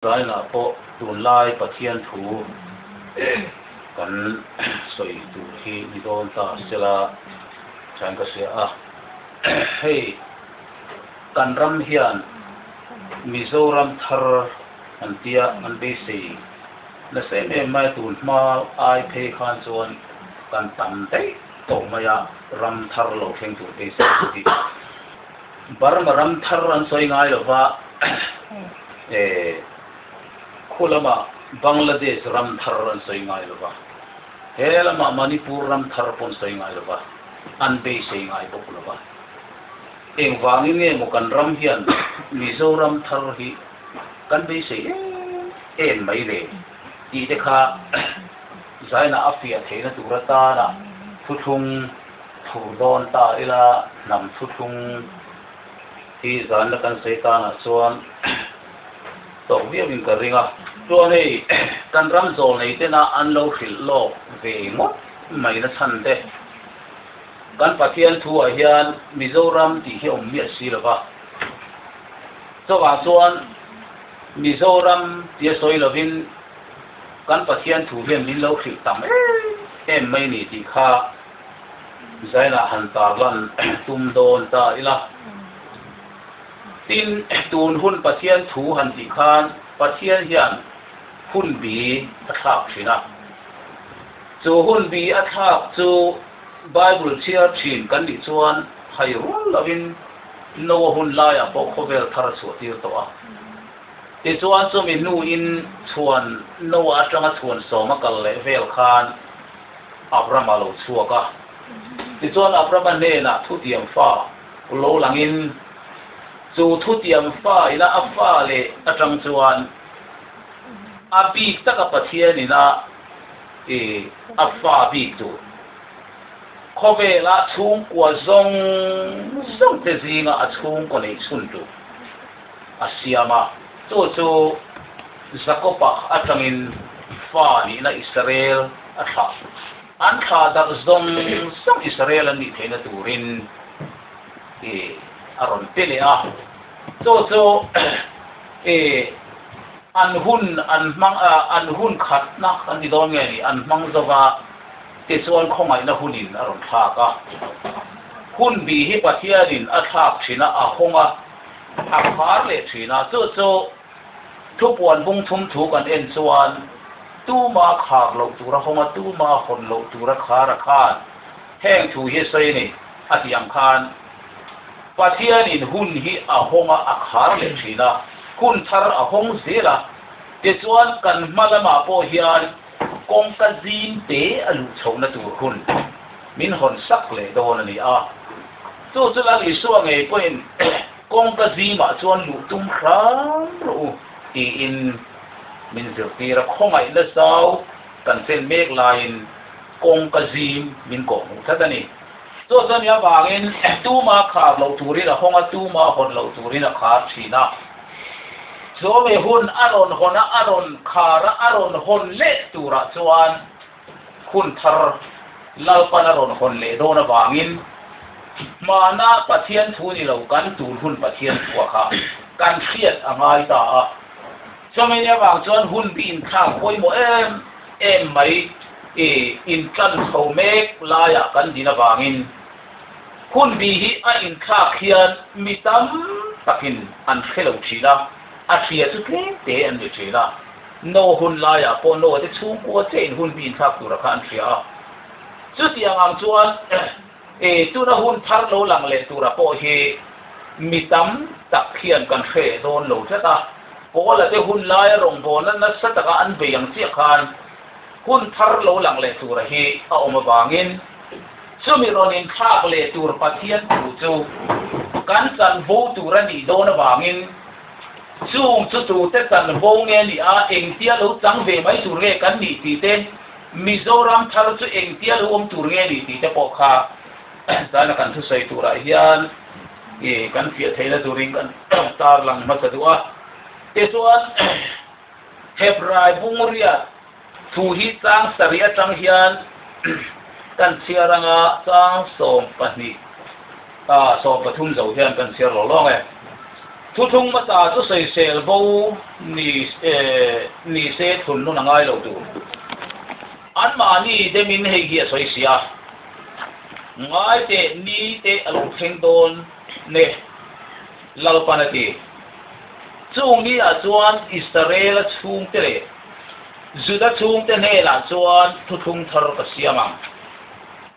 Zainah pawh tunlai Pathian thu kan sawi tur hi ni dawn ta sela chuan ka hria a. Hei kan ram hian Mizoram thar an tia an beisei nasa em em mai a, tun hma ai phei khan chuan kan tam daih tawh mai a, ram thar lo thleng tur beisei chu hi. Burma ram thar an sawi ngai lo va, khu lamah Bangladesh ram thar an sawi ngai lo va, he lamah Manipur ram thar pawh an sawi ngai lo va, an beisei ngai bawk lo va. Engvangin nge maw kan ram hian Mizoram thar hi kan beisei em em mai le tih te kha zaina a fiah theihna tur atana thuthlung Thur dawn ta ila hnam thuthlung hi zan la kan sawi tanah chuan tawk viauin ka ring a. Chuan hei kan ram zawl nei tena an lo hrilh lawk ve ngawt mai na chhan te. Kan Pathian thu ah hian Mizoram tih hi a awm miah si lo va. Chuvang chuan Mizoram tia sawi lovin kan Pathian thu hian min lo hrilh tam em em mai ni tih kha Zainah han tarlan tum dawn ta ila. Tin, tun hun Pathian thu han tih khan Pathian hian hun bi a thlak thin a. Chu hun bi a thlak chu Bible chhiar thin kan nih chuan hai rual lovin Noah hun laiah pawh khawvel thar a chhuahtir tawh a. Tichuan chumi hnuin chhuan Noah atanga chhuan sawm a kal leh vel khan Abrama lo chhuak a. Tichuan Abrama hnenah thutiam fa lo langin, chu thutiam fa ina a fa leh atang chuan a bik taka Pathian ina i a fa bik tur khawvela chhungkua zawng zawng te zinga a chhungkaw neih chhun tur a siam a. Chu chu Jakoba atangin fa nihna Israel a thlah. An thlah darh zawng zawng Israel an nih theihna turin i a rawn pe leh a. Chu chu i an hun an hmang an hun khatna kan ti dawn nge ni, an hmang zo va, tichuan khawngaihna hunin a rawn thlak a. Hun bih hi Pathianin a thlak thin a, a hawng a, a khar leh thin a. Chu chu Thupuan bung thum thu kan en chuan tuma khar loh tura hawng a, tuma hawn loh tura khar a khan heng thu hi sawi a ni a tih ang khan Pathianin hun hi a hawng a, a khar leh thin a, hun thar a hawng zel a, tichuan kan hma lamah pawh hian kawngka zim te a luh chhohna tur hun min hawn sak leh dawn a ni a, chu chu Lal Isua ngei pawhin Kawngka zimah chuan luh tum hram rawh u tiin min zirtir a, khawngaihna zau kan chen mek laiin kawngka zim min kawh hmuh tlat a ni. Chu chuan mi avangin tuma khar loh turin a hawng a, tuma hawn loh turin a khar thin a. Chumi hun a rawn hawn a, a rawn khar a, a rawn hawn leh turah chuan Hun thar Lalpan a rawn hawn leh dawn avangin hmana Pathian thu ni lo kan tun hun Pathian thua kha kan hriat a ngai ta a. Chumi avang chuan hun bi inthlak pawimawh em em mai i intlan chho mek laiah kan din avangin hun bi hi a inthlak hian mi tam takin an hre lo thin a, a hria chu tlem te an ni thin a. No hun laiah pawh no te chhungkua che in hun bi inthlak tura kha an hria a. Chutiang ang chuan e tuna hun thar lo lang leh tura pawh hi mi tam tak hian kan hre dawn lo tlat a. Paula te hun laia rawngbawlna nasa taka an bei ang chiah khan hun thar lo lang leh tura hi a awm avangin chumi rawn inthlak leh tur Pathian thu chu kan chanvo tur a nih dawn avangin Chung chu tute chanvo nge ni a, engtia lo chang ve mai tur nge kan nih tih te, Mizoram thar chu engtia lo awm tur nge ni tih te pawh kha zana kan thusawi turah hian i kan fiah theihna turin kan tarlang hmasa duh a. Tichuan, Hebrai bungriat thu hi chang sarih atang hian kan chhiar anga chang 12 13 zo hian kan chhiar lo lawng e. Thuthlung hmasa chu sawisel bo ni ni se thlun nun a ngai lo tur. Anmahni demin hei hi a sawi si a, Ngai teh ni te a lo thleng dawn ne, Lalpan a ti. Chung ni ah chuan Israela chhungte leh Juda chhungte hnenah chuan thuthlung thar ka siam ang.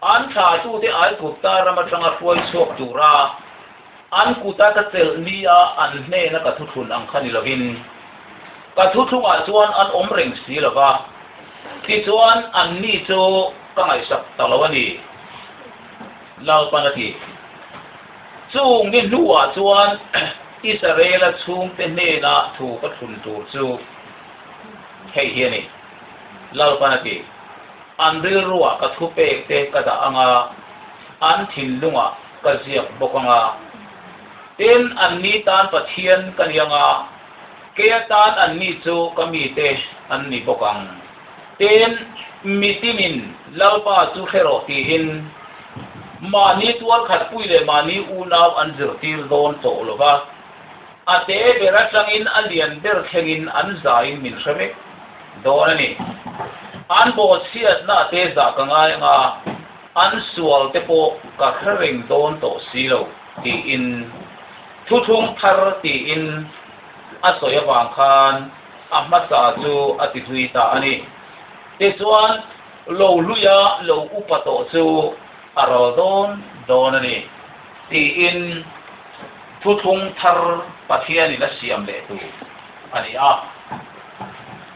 An thlatute Aigupta ram atanga hruai chhuak tura An kuta ka chelh nia an hnena ka thuthlun ang kha ni lovin, ka thuthlungah chuan an awm reng si lo va, tichuan anni chu ka ngaihsak ta lo a ni, Lalpan a ti. Chung ni hnuah chuan Israela chhungte hnena thu ka thlun tur chu hei hi a ni, Lalpan a ti. An rilruah ka thupekte ka dah ang a, an thinlungah ka ziak bawk ang a. Tin, anni tan Pathian ka ni ang a, kei atan anni chu ka mite an ni bawk ang. Tin, mitinin Lalpa chu hre rawh tiin mahni tualkhatpui leh mahni unau an zirtir dawn tawh lo va, a te ber atangin a lian ber thlengin an zaiin min hre vek dawn a ni. An bawhchhiatna a te zah ka ngai ang a. An sual te pawh ka hre reng dawn tawh si lo tiin thuthlung thar tiin a sawi avang khan a hmasa chu a ti hlui ta a ni. Tichuan lo hluia lo upa tawh chu a ral dawn dawn a ni tiin thuthlung thar Pathianin a siam leh tur a ni a.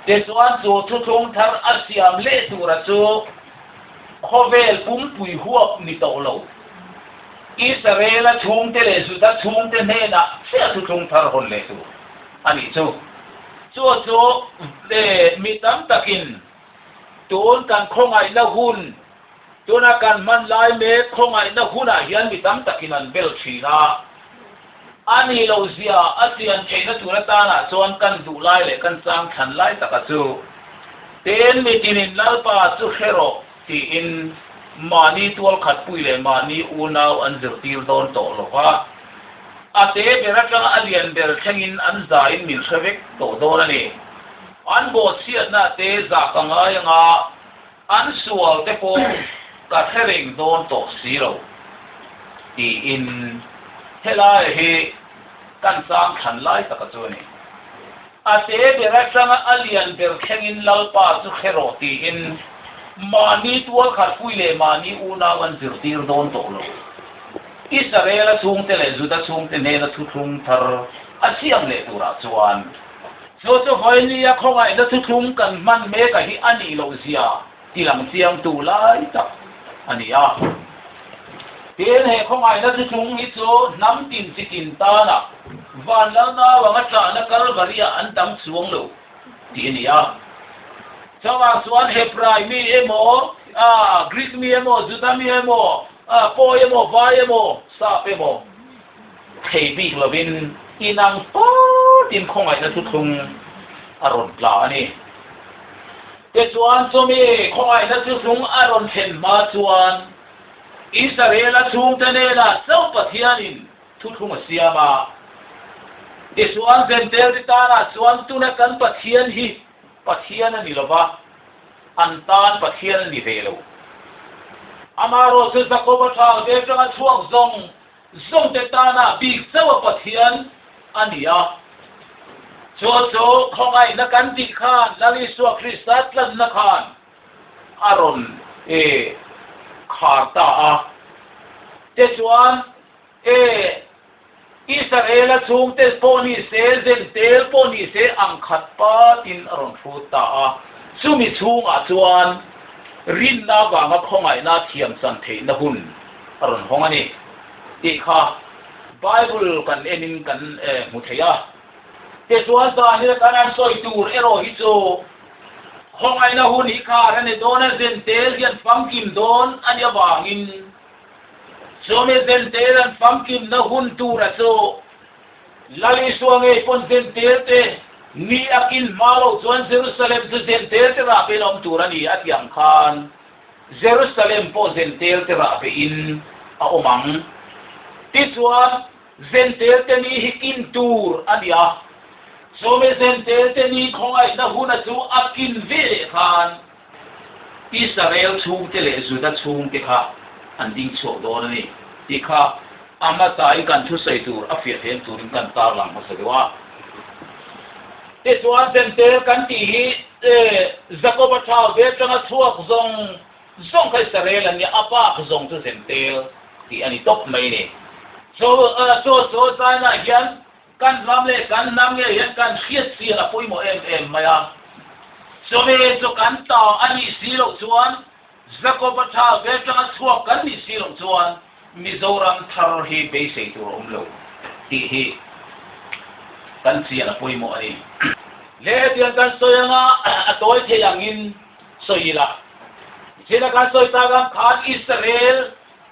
Tichuan chu thuthlung thar a siam leh tura chu Khawvel pumpui huap ni tawh lo. Israela chhungte leh Juda chhungte hnenah chiah thuthlung thar hawn leh tur a nih chu. Chu chu mi tam takin tun kan khawngaihna hun, tuna kan hman lai mek khawngaihna hunah hian mi tam takin an bel thin a. A nih loh zia a chian theihna tur atanah chuan kan duh lai leh kan chang thlan lai taka chu Tin mitinin Lalpa chu hre rawh tiin mahni tualkhatpui leh mahni unau an zirtir dawn tawh lo va, a te ber atanga a lian ber thlengin an zain min hre vek tawh dawn a ni. An bawhchhiatna te zah ka ngai anga An sual te pawh ka hre reng dawn tawh si lo tiin helai hi kan chang thlan lai taka chu a ni. A te ber atanga a lian ber thlengin Lalpa chu hre rawh tiin mahni tualkhatpui leh mahni unau an zirtir dawn tawh lo. Israela chhungte leh Juda chhungte hnena thuthlung thar a siam leh turah chuan Chu chu Vawinia khawngaihna thuthlung kan hman mek a hi a nih loh zia ti lang chiangtu lai tak a ni a. Tin, he khawngaihna thuthlung hi chu hnam tin chi tin tana van lal nau anga tlahna Kalvaria an dang chuang lo tih a ni a. Chuvang chuan Hebrai mi emaw, Greek mi emaw, Juda mi emaw, Pawi emaw, Vai emaw, Sap emaw, Thei bik lovin inang patin khawngaihna thuthlung a rawn tla a ni. Tichuan chumi khawngaihna thuthlung a rawn thlen hma chuan Israela chhungte hnenah chauh Pathianin thuthlung a siam a. Tichuan Zentelte tanah chuan tuna kan Pathian hi Pathian a ni lova, an tan Pathian a ni ve lo. Amaherawhchu Jakoba thalte atanga chhuak zawng Zawngte tana bik chauh a Pathian a ni a. Chu chu khawngaihna kan tih khan Lal Isua Krista tlanna khan a rawn e khar ta a. Tichuan e Israela chhungte pawh ni se, Zentel pawh ni se ang khat patin a rawn hrut ta a. Chumi chhungah chuan rinna avanga khawngaihna thiam chan theihna hun a rawn hawng a ni tih kha Bible kan enin kan hmu thei a. Tichuan zan ila kan han sawi tur erawh hi chu khawngaihna hun hi khar a ni dawn a, zentel hian famkim dawn a nih avangin chumi zentel an famkimna hun tura chu Lal Isua ngei pawn zentel te ni a kin hma loh chuan Jerusalem chu zentel te rah pein a awm tur a ni a tih ang khan Jerusalem pawh zentel te rah pein a awm ang. Tichuan. Zentel te ni hi kin tur a ni a. Chumi Zentel te ni khawngaihna huna chu a kin ve leh khan Israel chhungte leh Juda chhungte kha an ding chhuak dawn a ni tih kha a hmasain kan thusawi tur a fiah theih turin kan tarlang hmasa deuh a. Tichuan Zentel kan tih hi Jakoba thau ve atanga chhuak zawng Zawng kha Israel an nia, a bak zawng chu Zentel tih a ni tawp mai ni. Chaw chaw chaw zainah hian kan ram leh kan hnam ngei hian kan hriat chian a pawimawh em em mai a. Chawhmeh chu kan ta a nih si loh chuan, Jakob a tha ve atanga chhuak kan nih si loh chuan Mizoram thar hi beisei tur a awm lo tih hi kan chian a pawimawh a ni. Lehtiang kan sawi anga a tawi thei angin sawi ila. Zira kan sawi tak ang khan Israel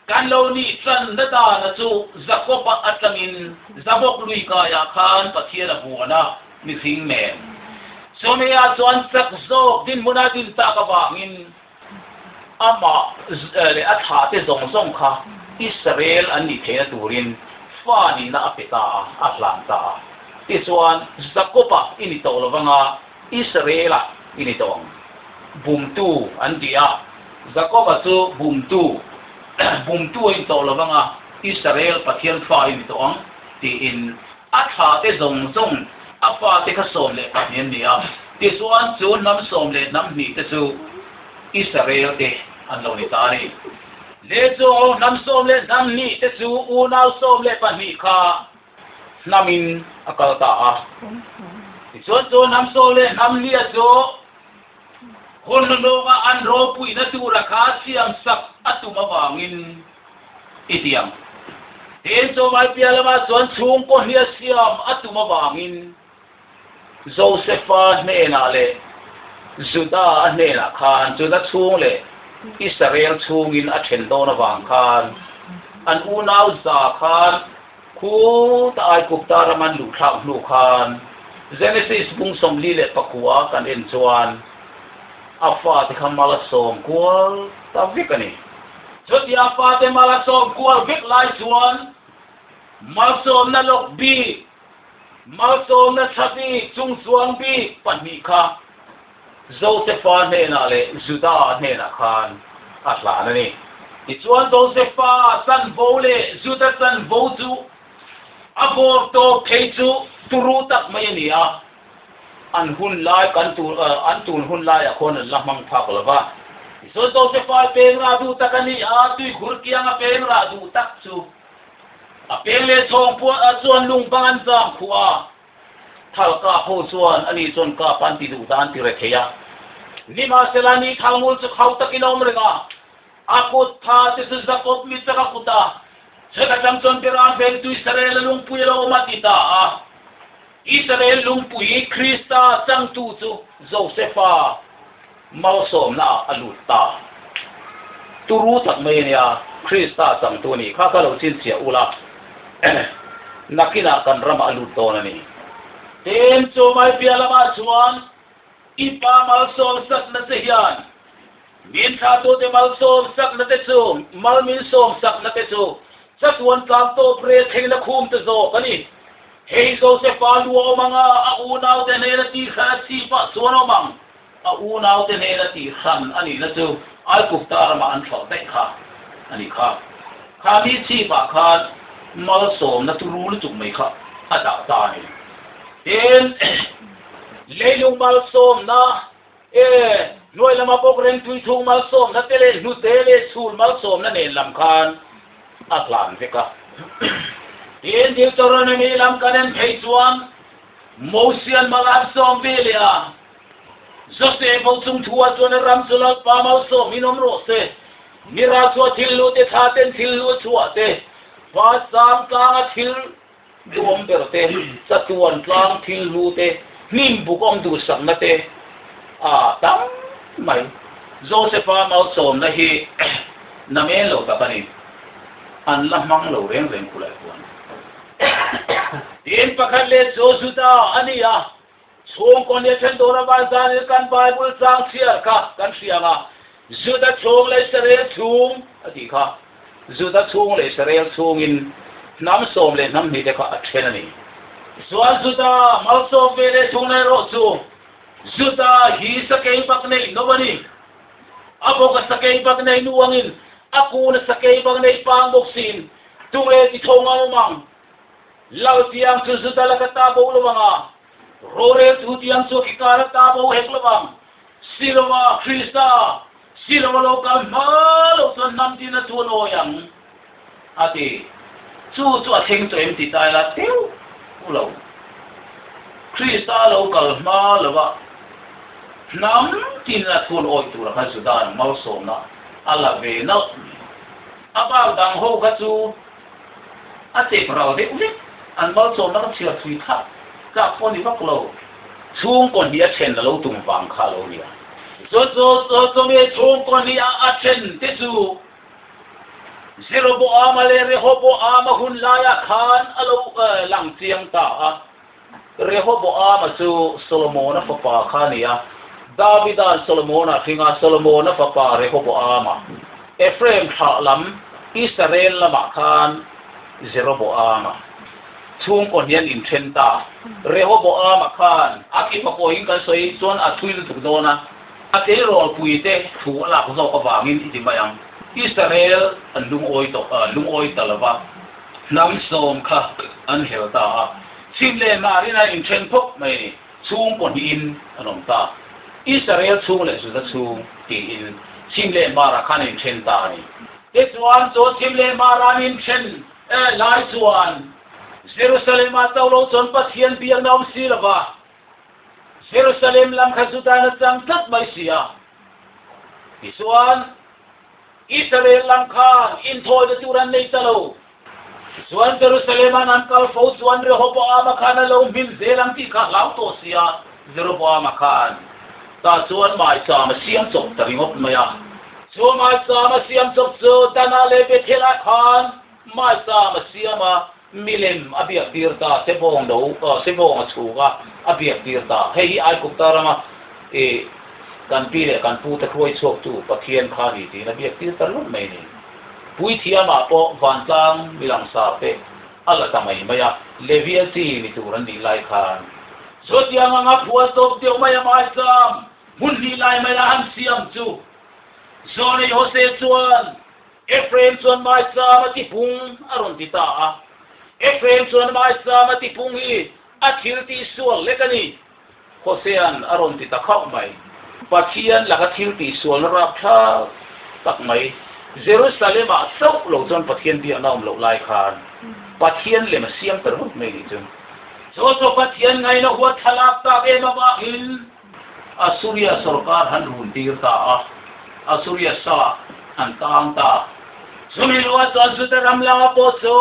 kan lo nih tan na dana chu Jakob-a atangin Jabok lui kaiah khan Pathian a buan a, mihring nen. Chumi-ah chuan chak zawk dinhmuna din tak avangin amah leh a thlahte zawng zawng kha Israel an nih theihna turin fa nihna a pe ta a, a hlan ta a. Tichuan, Jakob-a i ni tawh lo vanga, Israel-a i ni tawh ang. Bumtu an ti a, Jakoba chu bumtu, bumtu a in tawh lo vang a, Israel Pathian fa i ni tawh ang, tiin a thlahte zawng zawng a fate kha 12 an ni a. Tichuan, chu hnam 12 te chu Israel te an lo ni ta a ni. Le chu hnam 12 te chu unau 12 kha hnamin a kal ta a. Tichuan chu hnam 12 chu hun hnuhnunga an ropuina tura kha siamsak a tum avangin i ti ang. Tin, chu mai piah lamah chuan chhungkaw hnia siam a tum avangin Josefa hnenah leh Juda a hnenah khan Juda chhung leh Israel chhungin a then dawn avang khan an unau za khan Khuta Aigupta ram an luh thlak hnu khan Genesis bung 49 kan en chuan a fate kha mal a sawm kual ta vek a ni. Chutia a fate mal a sawm kual vek lai chuan malsawmna lawk bik, malsawmna tha bik, chungchuang bik pahnih kha Josefa hnenah leh Juda hnenah khan a hlan a ni. Tichuan Josefa chanvo leh Juda chanvo chu a bawr tawp phei chu turu tak mai a ni a, an hun lai kan tur an tun hun laiah khawn an la hmang phak lo va. Tichuan Josefa peng rah duh tak a ni a, tuikhur kianga peng rah duh tak chu a peng leh chhawng puah chuan lung bang an zam khuh a. Thal kap ho chuan ani chuan kap an ti duh dan ti re thei a. Nimahsela ni thal ngul chu khau takin a awm reng a, a kut tha te chu Jakob mi chak a kut a, chhek atang chuan Beram vengtu Israel a lungpui a lo awm a ti ta a. Israel lungpui Krista changtu chu Josefa malsawmna ah a lut ta. Turu tak mai a nia, Krista changtu a nih kha ka lo chhinchhiah ula, nakinah kan ramah a lut dawn a ni. Tin, chu mai piah lamah chuan i pa malsawm sakna che hian min thlatute malsawm sakna te chu, mal min sawm sakna te chu chatuan tlang tawp rel thlengna khum te zawk a ni. Hei Josefa lu a awm ang a, a unaute hnena tih hran a chhip ah chuan a awm ang. A unaute hnena tih hran a nihna chu Aigupta ramah an thlawh daih kha a nih kha. Kha mi chhip ah khan malsawmna turu lutuk mai kha a dah ta a ni. Tin, leilung malsawmna e hnuai lama bawk reng tui thung malsawmna te leh hnute leh chhul malsawmna nen lam khan a hlan vek a. Tin, Deuteronomy lam kan en phei chuan Mosian mal an sawm ve leh a, Jose bo chung thu ah chuan a ram chu Lalpa malsawm in awm rawh se, Mira chu a thil lu te thla ten thil lu a chhuah te, Pa sang tlang a thil duhawm ber te, chatuan tlang thil hlu te, hnim buk awm duhsakna te a tam mai. Josefa malsawmna hi namen lo tak a ni, an la hmang lo reng reng khulai huan. Tin pakhat leh chu Juda a ni a, chhungkaw nia then dawn avang zanin kan Bible chang chhiar kha kan hria ang a, Juda chhung leh Israel chhung a tih kha. Juda chhung leh Israel chhungin Hnam sawm leh hnam hnih te kha a then a ni. Chuan Juda malsawm ve leh thung erawh chu Juda hi sakei bak neih lo a ni. A bawk a sakei bak nei nu angin a kun a sakei bak nei pang bawk siin tunge ti tho ngam awm ang? Lal tiang chu Juda laka ta bo lo ang a, roreltu tiang chu a kikar a ta bo hek lo ang. Silova Krista, Silova lo kal hma lo chuan hnam tin a chuan awi ang, a ti. Chu chu a thleng tawh em ti ta ila teuh lo. Krista lo kal hma lova hnam tin a chuan awi tura kha Juda'n malsawmna a la ve nalh mai. A bak dang ho kha chu A chep ral deuh vek. An malsawmna ka chhiar thui thlak tlak pawh a ni vak lo. Chhungkaw hnih a then a lo tum vang kha a lo nia. Chu chu chu chu mi chhungkaw hnih a a then te chu Jeroboama leh Rehoboama hun laiah khan a lo lang chiang ta a. Rehoboama chu Solomona fapa kha a ni a, Davida'n Solomona hringa Solomona fapa Rehoboama, Ephraim thlah lam Israel lamah khan Jeroboama chhungkaw hnian inthen ta. Rehoboama khan a ki fapa-in kan sawi chuan a thui lutuk dawn a, a tleirawlpuite thu a lak zawk avangin i ti mai ang. Israel an lungawi tawh, lungawi ta lo va. Hnam sawm kha an hel ta a, chhim leh hmarin a inthen phawk mai a ni. Chhung pahnihin an awm ta. Israel chhung leh Juda chhung tiin chhim leh hmarah khan an inthen ta a ni. Tichuan, chu chhim leh hmara an inthen lai chuan Jerusalem-ah chauh lo chuan Pathian biakna awm si lo va, Jerusalem lam kha Juda-in a chang tlat mai si a. Tichuan, Israel lam khan inthawina tur an nei ta lo. Tichuan Jerusalem-an an kal fo chuan Rehoboama khan a lo hmin zel ang tih kha hlau tawh si a, Jeroboama khan tah chuan maicham a siam chawp ta ringawt mai a. Chu maicham a siam chawp chu Dana leh Bethel-ah khan maicham a siam a, milem a biak tir ta, sebawng no, sebawng a chhung a, a biak tir ta. Hei hi Aigupta rama i kan pi leh kan pute hruai chhuaktu Pathian kha a ni tiin a biak tir ta ringawt mai a ni. Puithiamah pawh vantlang milangsar te a la ta mai mai a, Levia chi ni tur an nih lai khan. Chutiang anga phual tawp deuh mai a maicham hmun hnih lai mai a han siam chu Zawnei Hose chuan Ephraim chuan maicham a tipung a rawn ti ta a. Ephraim chuan maicham a tipung hi a thil tih sual lek a ni. Hosea'n a rawn ti ta khauh mai. Pathian laka thil tih sualna rapthlak tak mai. Jerusalem-ah chauh lo chuan Pathian biakna awm loh lai khan Pathian lem a siam ta ringawt mai nih chu. Chu chu Pathian ngaina huat thlalak tak em avangin Assuria sorkar han run tir ta a, Assuria sa an tang ta. Chumi luah chuan Juda ram lama pawh chu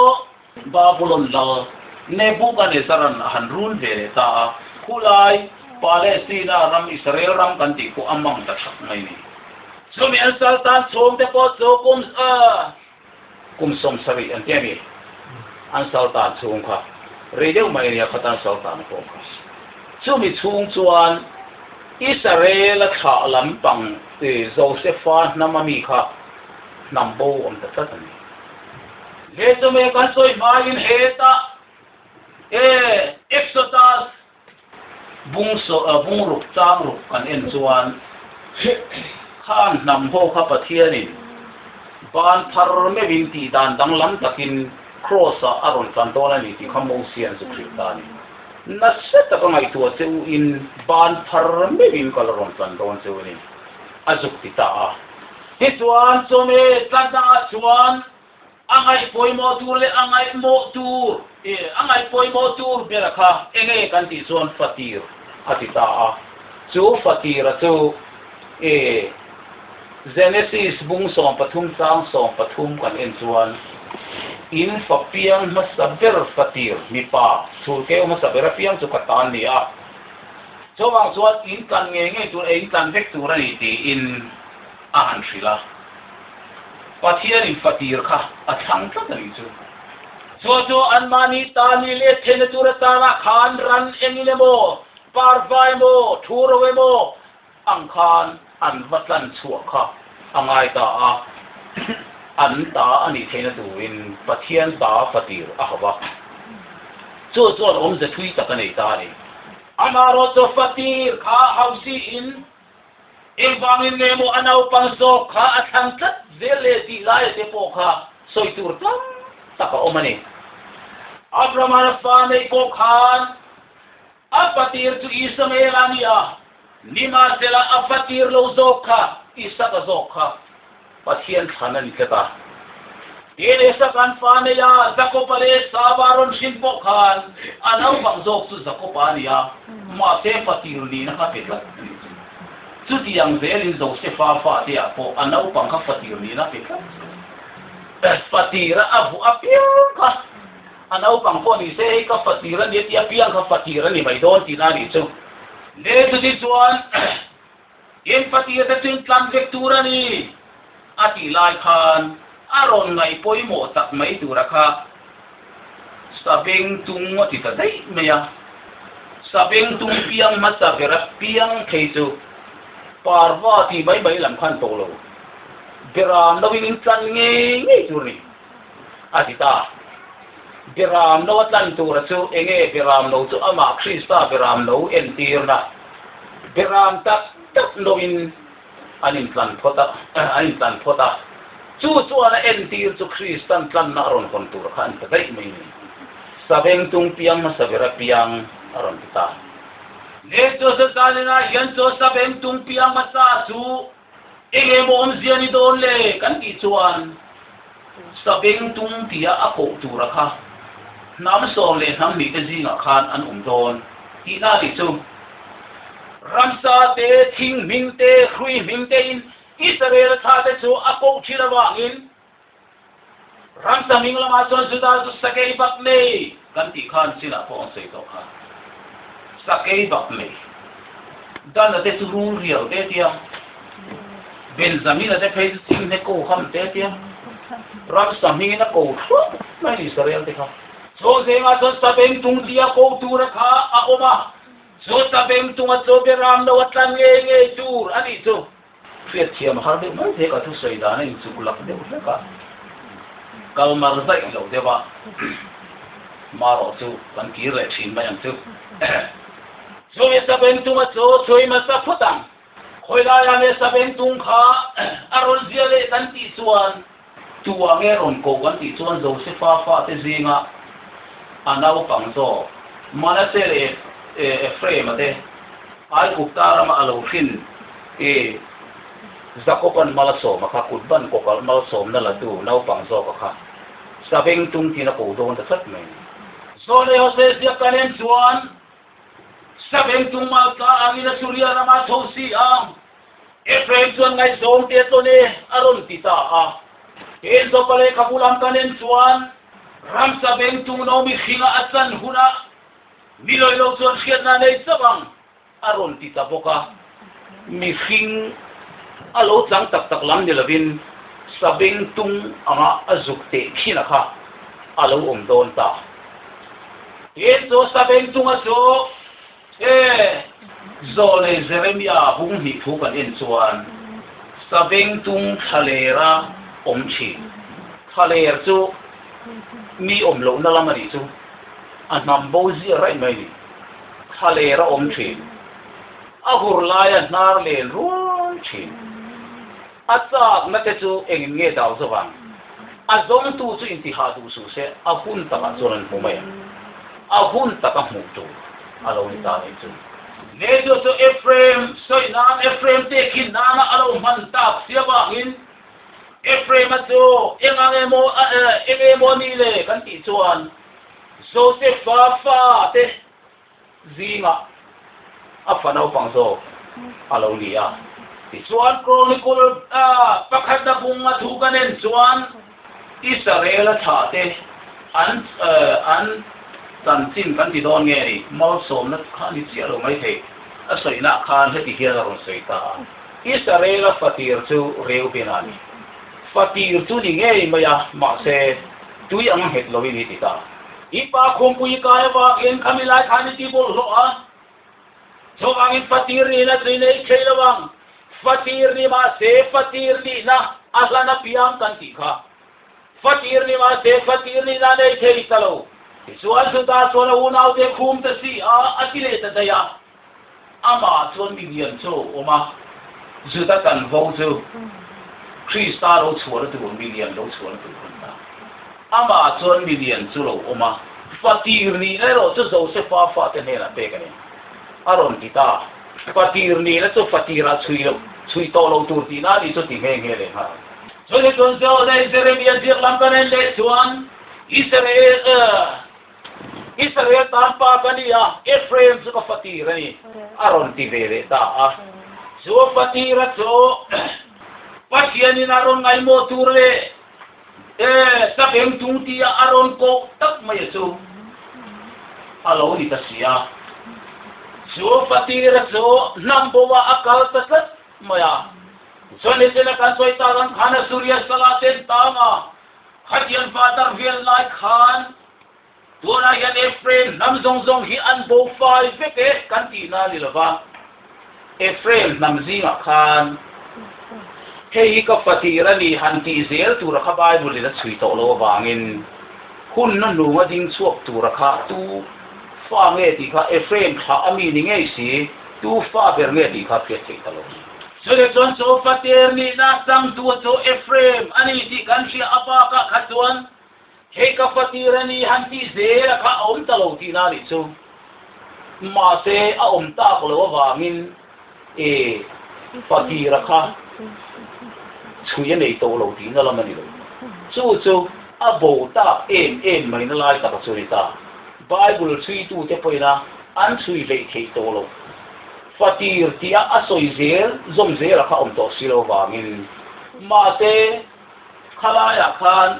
Babulon lal Nebukanezaran a han run ve leh ta a, khulai Palestina ram Israel ram kan tih pawh a mang ta thak mai ni. Chumi an sal tan chhung te pawh chu kum kum 70 an ti a ni, an sal tan chhung kha rei deuh mai a nia khata an sal tan pawh kha. Chumi chhung chuan Israel-a thlah lampang Josefa hnam ami kha hnam bo awm ta tlat a ni. He chumi kan sawi hmain hetah e Exodus bung bung ruk chang ruk kan en chuan khan hnam ho kha Pathianin ban phar meuhin tih dan danglam takin Cross-ah a rawn tlan dawn a ni tih kha Mosian zu hrilh ta a ni. Nasa taka ngaihtuah che u in ban phar meuhin ka la rawn tlan dawn che u a ni, a zuk ti ta a. Tichuan chawhmeh tlatnaah chuan a ngaih pawimawh tur leh a ngaihmawh tur, a ngaih pawimawh tur bera kha enge kan tih chuan fatir a ti ta a. Chu fatira chu e Genesis bung 13 chang 13 kan en chuan in fa piang hmasa ber fatir mipa chhulkeu hmasa ber apiang chu ka tan ni a. Chuvang chuan in tlan ngei ngei tur, in tlan vek tur a ni tiin a han hrilh a. Pathianin fatir kha a thlang tlat a nih chu. Chu chu anmahni ta ni leh theihna tur atana khan ran engin emaw, parva emaw, thu ro emaw ang khan an va tlan chhuah kha a ngai ta a. An ta a nih theihna turin Pathian ta fatir a hauh a, chu chuan awmze thui tak a nei ta a ni. Amaherawhchu fatir kha hauh siin engvangin nge maw a naupang zawk kha a thlang tlat zel le tih laia te pawh kha sawi tur tam tak a awm a ni. Abrahama fa neih pawh khan A fatir chu Ismael a ni a, nimahsela a fatir lo zawk kha Isaka zawk kha Pathian thlan a ni tlat a. Tin, Isaka'n fa nei a, Jakoba leh Esauva rawn hrin pawh khan a naupang zawk chu Jakoba a ni a, mahse fatir nihna kha pe tlat a ni chu. Chutiang zelin Josefa fate-ah pawh a naupang kha fatir nihna pe tlat a ni. Fatira a vuah apiang kha. A naupang pawh ni se hei ka fatir a nia tih apiang kha fatir a ni mai dawn tihna a nih chu. Le chuti chuan in fatir te chu in tlan vek tur a ni a tih lai khan a rawn ngaih pawimawh tak mai tura kha Sabeng tung a ti ta daih mai a. Sabeng tung piang hmasa ber a piang thei chu parva tih mai mai lam khan to lo. Beram lo in in tlan ngei ngei tur a ni. A ti ta. Beram no a tlan tura chu enge beram no chu amah Krista beram no entirna beram tak tak noin an intlan phawt a, an intlan phawt a. Chu chuan a entir chu Kristan tlanna a rawn hawn tur kha an ta daih mai ni. Saveng tung piang hmasa ber a piang a rawn ti ta. Le chu Sazalina hian chu saveng tung piang hmasa chu Eng emaw awmzia ni dawn le kan tih chuan Sabeng tung tia a koh tura kha hnam sawm leh hnam mite zingah khan an awm dawn tihna a nih chu. Ramsa te, thing hming te, hrui hming tein Israel thla te chu a koh thin avangin Ramsa hming lamah chuan Juda chu sakei bak nei kan tih khan chinah pawh an sawi tawh kha. Sakei bak nei. Dana te chu rul riau te tia, Benjamina te phei chu chinghne ko ham te tia, ramsa hmingin a ko thluah mai ni Israel te kha. Chaw zengah chuan sabeng tung tia ko tura kha a awm a, chaw sabeng tunga chaw beram lo a tlan ngei ngei tur a nih chu. Hriatthiam a har deuh mai thei ka thusawi dan a inchuk lak deuh hlek a, kal mar zaih lo deuh a, marawh chu kan kir leh thin mai ang chu. Chumi Sabengtunga chu chhui hmasa phut ang, khawi laiah nge Sabengtung kha a rawn zia leh kan tih chuan, tua nge rawn koh kan tih chuan Josefa fate zinga a naupang zawk Manase leh Ephraim-a te Aigupta rama a lo hrin I Jakoban malsawma kha kut ban kawkalh malsawmna la tu naupang zawka kha saveng tung tin a ko dawn ta tlat mai. Zawnei Hosea ziak kan en chuan saveng tung maltla angin a Suria rama tho si a, Ephraim chuan ngaihzawm te tawn e a rawn ti ta a. Tin Jopa lehkhabu lam kan en chuan ram saveng tung no mihringa a chan hunah mi lawi lo chuan hriatna nei chauh ang. A rawn ti ta bawk a, mihring a lo chang tak tak lam ni lovin sabeng tung anga a zuk teh thin a kha a lo awm dawn ta. Tin, chu sabeng tunga chu he Zawlei Jeremia bung hnih thu kan en chuan sabeng tung thlalera awm thin. Thlaler chu mi awm lohna lam a nih chu a hnam bo ziah raih mai a ni. Thlaler a awm thin. A hur laia hnar len rual thin. A chakna te chu engin nge dau zo vang? A zawngtu chu intihah duh suh se, a hun takah chuan an hmu mai ang. A hun taka hmuh tur a lo ni ta nih chu. Ne chu chu Ephraim sawi nan Ephraim te khin nana a lo hman tak sia vangin Ephraim-a chu eng ang emaw eng emaw ni le kan tih chuan Josefa fate zingah a fa naupang zawk a lo ni a. Tichuan, Chronicle pakhatna bunga thu kan en chuan Israel-a thlahte an an chanchin kan ti dawn nge ni? Malsawmna kha a ni chiah lo maithei. A sawinaah khan heti hian a rawn sawi ta a, Israel-a fatir chu Reuben-a a ni. Fatir chu ni ngei mai a, mahse, tui ang a nghet loin i ti ta. I pa khumpui i kai avangin khami lai khan i ti bawlhhlawh a, chuvangin fatir niin a tui nei thei lo ang. Fatir ni mahse fatir nihna a hlan apiang kan tih kha. Fatir ni mahse fatir nihna nei thei ta lo. Tichuan chutah chuan a unaute khum ta si a, a ti leh ta daih a. Amah chuan mi lian chu a awm a, Juda chanvo chu Krista lo chhuahna tur mi lian lo chhuahna tur a ni ta. Amah chuan mi lian chu lo awm a, fatir nihna erawh chu Josefa fate hnenah pek a ni, a rawn ti ta. Fatir nihna chu fatirah chhui loh, chhui tawh lo tur tihna a nih chu ti nghe nghe leh nghal. Chumi chuan Zawlei Jeremia ziak lam kan en leh chuan Israel, Israel tan pa ka ni a, Ephraim chu ka fatir a ni, a rawn ti ve leh ta a. Chu fatira chu Pathianin a rawn ngaihmawh tur leh sabeng tung tia a rawn kawh tak mai a chu a lo ni ta si a. Chu fatira chu hnam bo ah a kal ta tlat mai a. Chuan hetiang kan sawi tak ang khan Assuria sala ten tang a. Khatiang pa dar vel lai khan tunah hian Ephraim hnam zawng zawng hi an bo fai vek e kan tihna a ni lo va, Ephraim hnam zingah khan hei hi ka fatir a ni han tih zel tura kha Bible in a chhui tawh lo avangin hunna hnunga ding chhuak tura kha tu fa nge tih kha Ephraim thlah a mi ni ngei si tu fa ber nge tih kha hriat theih ta lo. Chutah chuan chaw fatir nihna changtu chu Ephraim a ni tih kan hria a bakah kha chuan hei ka fatir a ni han tih zel a kha a awm ta lo tihna a nih chu. Mahse a awm tak lo avangin e fatira kha chhui a nei tawh lo tihna lam a ni lo. Chu chu a bo tak em em mai na lai tak a chu ni ta. Bible chhuitute pawhin a an chhui hleih theih tawh lo. Fatir tia a sawi zel zawm zel a kha awm tawh si lo vangin mahse khalaiah khan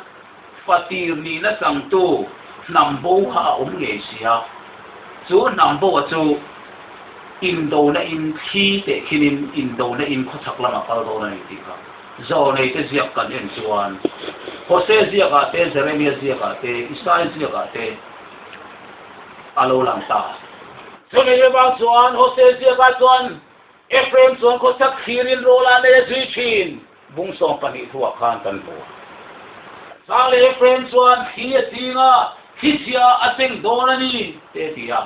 fatir nihna changtu hnam bo kha a awm ngei si a, chu hnam bo a chu indona in thli teh khinin indona in khawchhak lamah kal dawn a ni tih kha Zawlneite ziak kan en chuan Hosea ziakah te, Jeremia ziakah te, Isaia ziakah te a lo lang ta. Chumi avang chuan Hosea ziakah chuan Ephraim chuan khawchhak thlirin rawl a nei a zui thin. Bung 12 thuah khan kan hmu a. Chang leh Ephraim chuan thli a ching a, thli chhia a seng dawn a ni, te a ti a.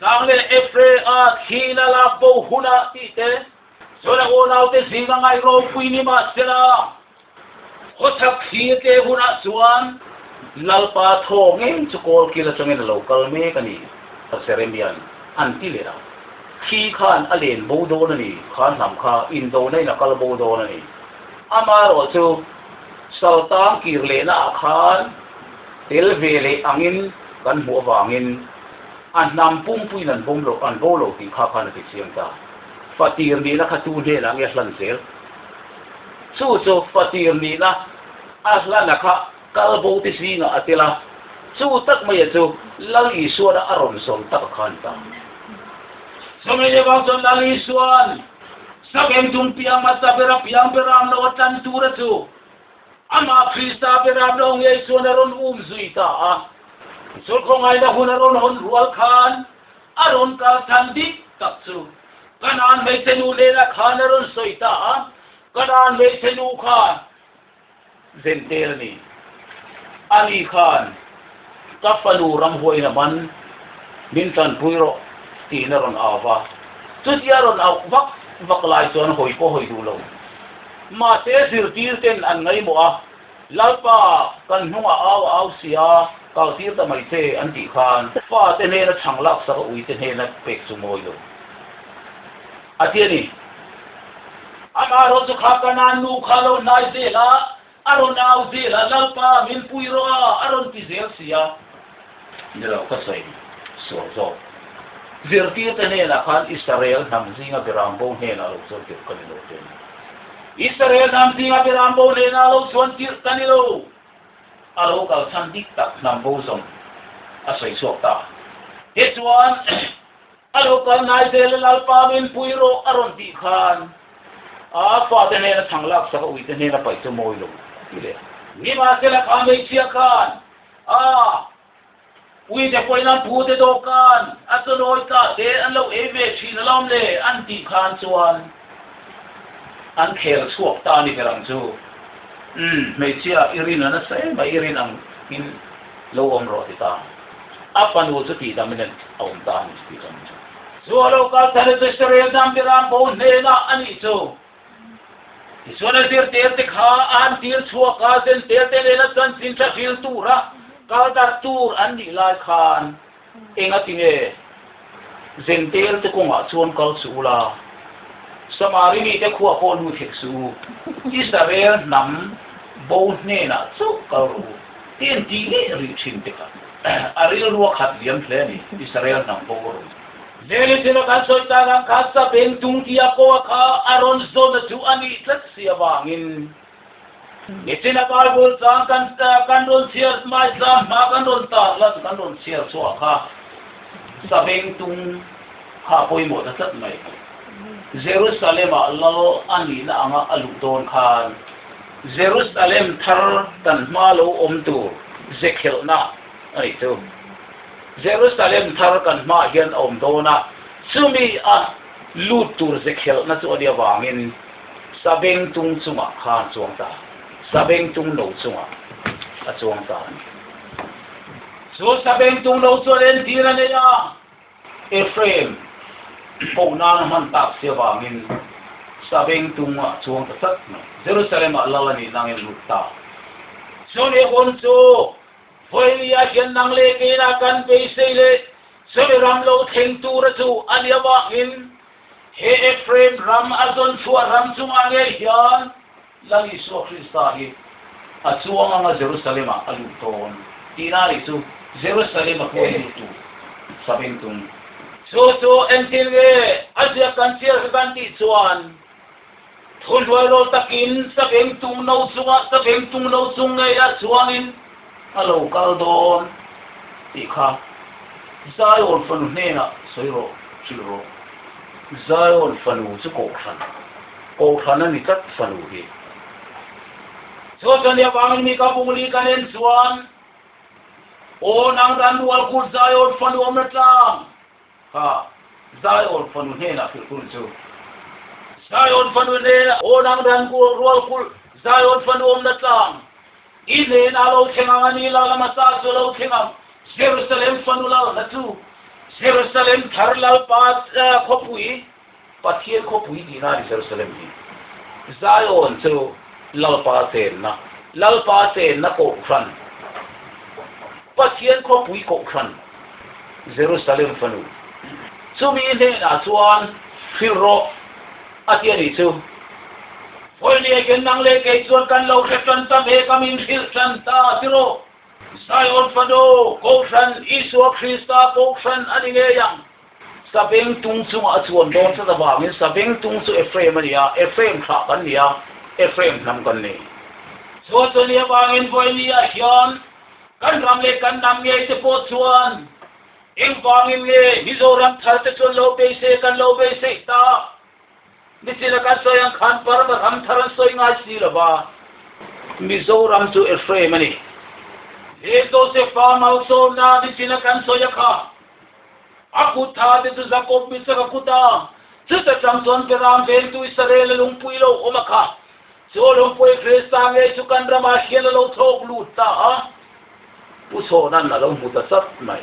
Chang leh Ephraim a thliin a lak bo hunah tih te chuan a unaute zinga ngaih ropui ni mahsela, Khawchhak thli a tle hunah chuan Lalpa thaw ngei chu kawlkil atangin a lo kal mek a ni, Jeremia'n an ti leh a. Thli khan a len bo dawn a ni, kha hnam kha indona in a kal bo dawn a ni. Amaherawh chu Saltang kir lehna ah khan tel ve leh angin kan hmuh avangin a hnam pumpuiin an bawm lo, an bo lo tih kha khan a ti chiang ta. Fatir nihna kha tu hnenah nge hlan zel? Chu chu fatir nihna a hlana kha kal bo te zingah a tel a, chu tak maia chu Lal Isuana a rawn zawn tak a khan ta. Chumi ni vang chuan Lal Isuan Sakem tung piang hmasa bera piang beram lo a tlan tura chu amah Krista beram lo ngei chuan a rawn um zui ta a. Chulkhawngaihna hun a rawn hawn rual khan A rawn kal chhan dik tak chu Kanaan hmeichhe nu nena khan a rawn sawi ta a, Kanaan hmeichhe nu khan Zentel a ni. Ani khan ka fanu ramhuaiin a man, min tanpui rawh tiin a rawn au va. Chutia a rawn auh vak vak lai chuan hawi pawh hawi duh lo. Mahse zirtir ten an ngaihmawh a, Lalpa, kan hnungah au a au sia, kal tir ta mai che, an tih khan fate hnena chhang laksak a uite hnena pek chu mawi lo a ti a ni. Amaherawh chu kha Kanaan nu kha lo hnai zel a, a rawn au zel a, Lalpa, min pui rawh a, a rawn ti zel si a. Ni lo, ka sawi sual zawk. Zirtirte hnenah khan Israel hnam zinga beram bo hnenah lo chuan tirh ka ni lo te a ni. Israel hnam zinga beram bo hnenah lo chuan tirh ka ni lo. A lo kal chhan dik tak hnam bo zawng a sawi chhuak ta. Tichuan, a lo kal nai zel a Lalpa min pui rawh a rawn tih khan a fate hnena chhang laksak a uite hnena paih chu mawi lo a ti leh. Nimahsela kha hmeichhia khan a Uite pawhin an phute dawhkan a chawlawi tla te an lo ei ve thin alawm le an tih khan chuan. An khel chhuak ta a ni ber ang chu. Umm, hmeichhia i rin a nasa em a, i rin ang in lo awm rawh ti ta. A fanu chu tihdam in a awm ta a ni tih chuan. Chu a lo kal thar chu Israel hnam Biram bo hnenah a nih chu. Tichuan a zirtir te kha a han tir chhuak a, zentel te nena chanchin tha hril tura kal darh tur an nih lai khan Engatinge Zentel te kawngah chuan kal suh ula, Samari mite khuah pawh lut hek suh u, Israel hnam bo hnenah chauh kal rawh u, ti an tih leh rih thin te kha a rilru a khat liam hle a ni, Israel hnam bo a rawn. Leli thila kan sawi tak ang kha Sabeng tung tia pawh a kha a rawn zawn a chu a nih tlat si avangin, Nichina Bible chang kan kan rawn chhiar mai tlang hma kan rawn tar lan kan rawn chhiar chhuah kha Sabeng tung kha a pawimawh ta tlat mai. Jerusalem-ah lal a nihna anga a luh dawn khan Jerusalem thar kan hma lo awm tur zekhelhna a nih chu. Jerusalem thar kan hmaah hian a awm dawn a, chumi a lut tur zekhelhna chu a nih avangin Sabeng tung chungah khan chuang ta, sabeng tung no chungah a chuang ta a ni. Chu sabeng tung no chuan entir a nei a, Ephraim koh nan a hman tak si avangin sabeng tung ah chuang ta tlat mai. Jerusalem ah lal a nih nangin lut ta. Chumi hun chu Vawilia hian nang leh keina kan beisei leh chumi ram lo thleng tura chu a nih avangin He Ephraim ram a zawn chhuah ram chungah ngei hian Lal Isua Krista hi a chuang anga Jerusalem-ah a luh dawn tihna a nih chu, Jerusalem a huai lut tur sabeng tum. Chu chu entir nge a ziak kan chhiar kha kan tih chuan thuhnuai rawl takin sabeng tung no chungah sabeng tung no chung ngeiah chuangin a lo kal dawn tih kha Zion fanu hnenah sawi rawh, hrilh rawh. Zion fanu chu kohhran, kohhran a ni tlat fanu hi. Chu chuan i avangin mi ka bungli kan en chuan, Aw nang ran rual kut Zion fanu awmna tlang kha Zion fanu hnenah hrilh hun chu. Zion fanu hnenah, Aw nang ran rual kut Zion fanu awmna tlang, I hnenah lo thleng ang a ni, lal hmasa chu lo thleng ang, Jerusalem fanu lalna chu, Jerusalem thar Lalpa khawpui, Pathian khawpui tihna a ni Jerusalem hi. Zion chu Lalpa chenna, Lalpa chenna kohhran, Pathian khawpui kohhran, Jerusalem fanu. Chumi hnenah chuan hrilh rawh a ti a nih chu. Vawinia hian nang leh kei chuan kan lo hre tan ta ve, ka min hrilh tan ta ti rawh. Zion fanu, Kohhran, Isua Krista Kohhran a ni ngei ang. Sabeng tung chungah a chuan dawn tlat avangin Sabeng tung chu Ephraim a ni a, Ephraim thlah kan ni a, Ephraim hnam kan ni. Chuan chuni avangin vawinia hian kan ram leh kan hnam ngei te pawh chuan engvangin nge Mizoram thar te chuan lo beisei kan lo beisei ta? Nichina kan sawi ang khan Burma ram thar an sawi ngai si lo va, Mizoram chu Ephraim a ni. He Joseph-a malsawmna nichina kan sawi a kha, a kut tha te chu Jakob misak a kut a, chuta chang chuan Beram vengtu Israel-a lungpui lo awm a kha, chu lungpui Krista ngei chu kan ramah hian a lo thawk lut ta a. Pu Chhawnan a lo hmu ta chat mai.